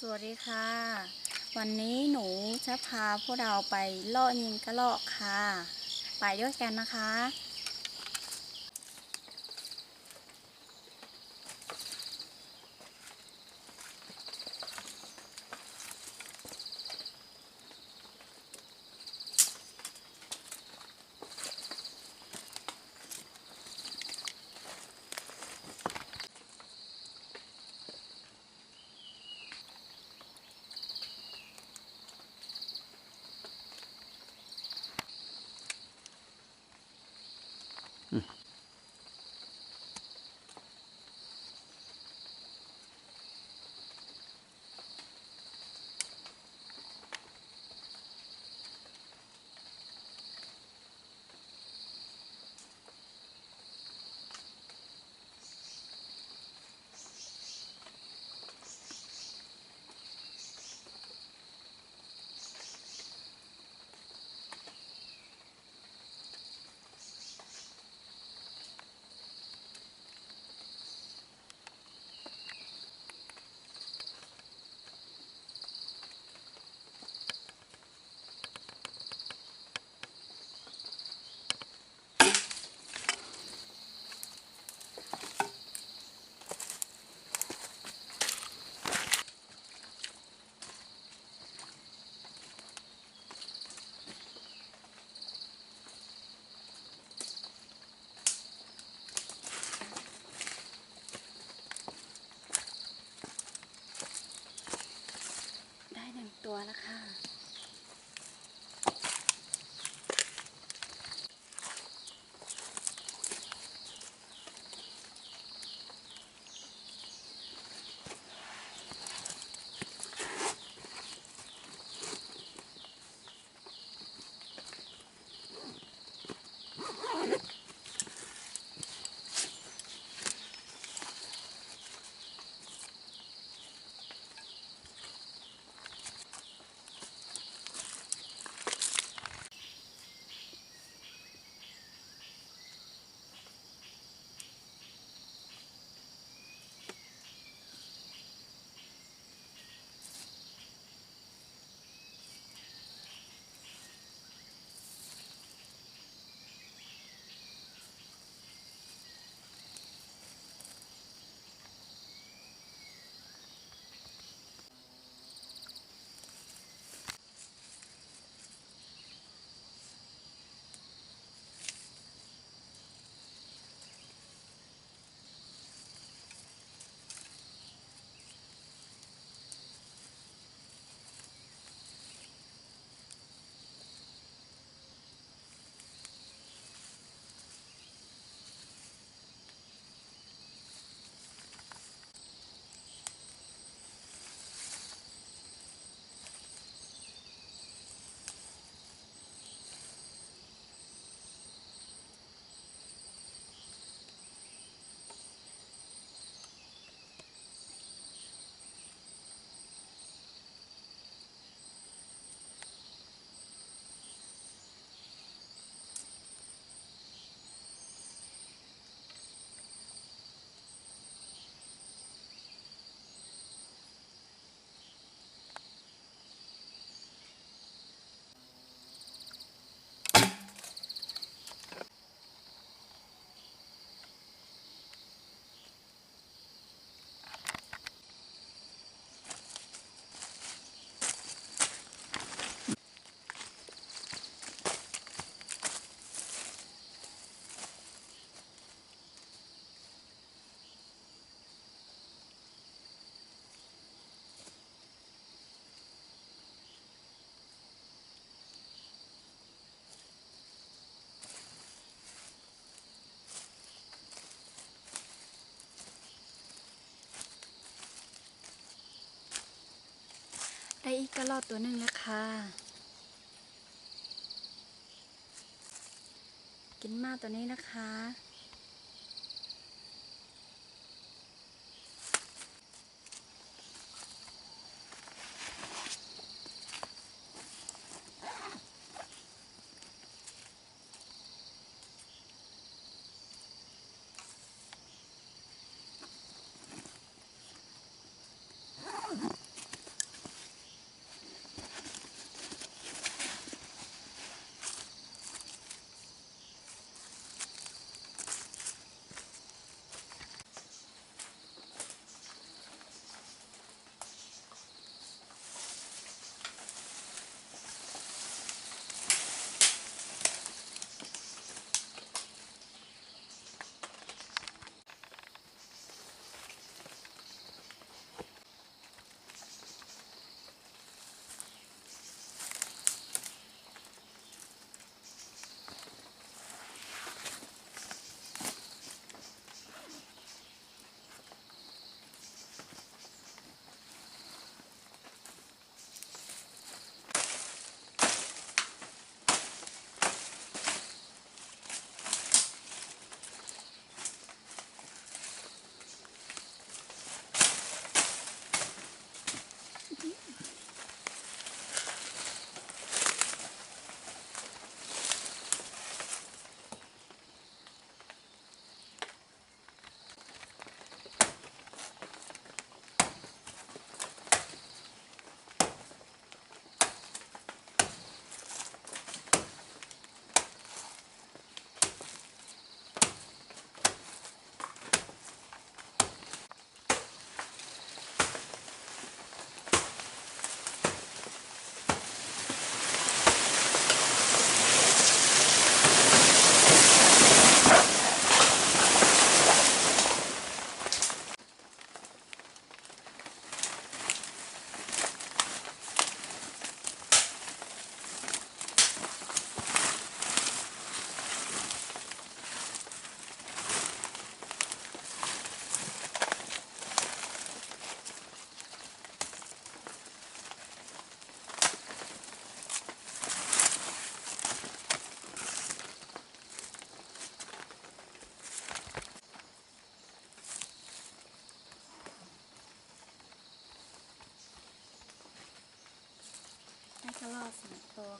สวัสดีค่ะ วันนี้หนูจะพาพวกเราไปลอกยิงกระรอกค่ะ ไปด้วยกันนะคะ ได้หนึ่งตัวแล้วค่ะ ได้อีกกระรอกตัวหนึ่งแล้วค่ะ กินมากตัวนี้นะคะ ได้อีกกระรอกตัวหนึ่งแล้วค่ะ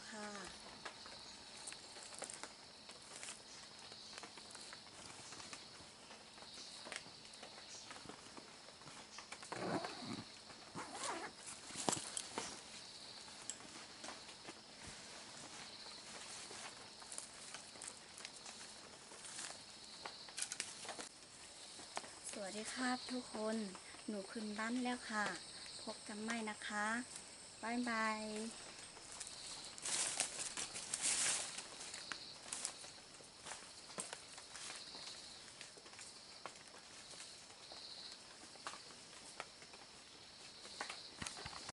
ค่ะ สวัสดีครับทุกคน หนูขึ้นบ้านแล้วค่ะ พบกันใหม่นะคะ บ๊ายบาย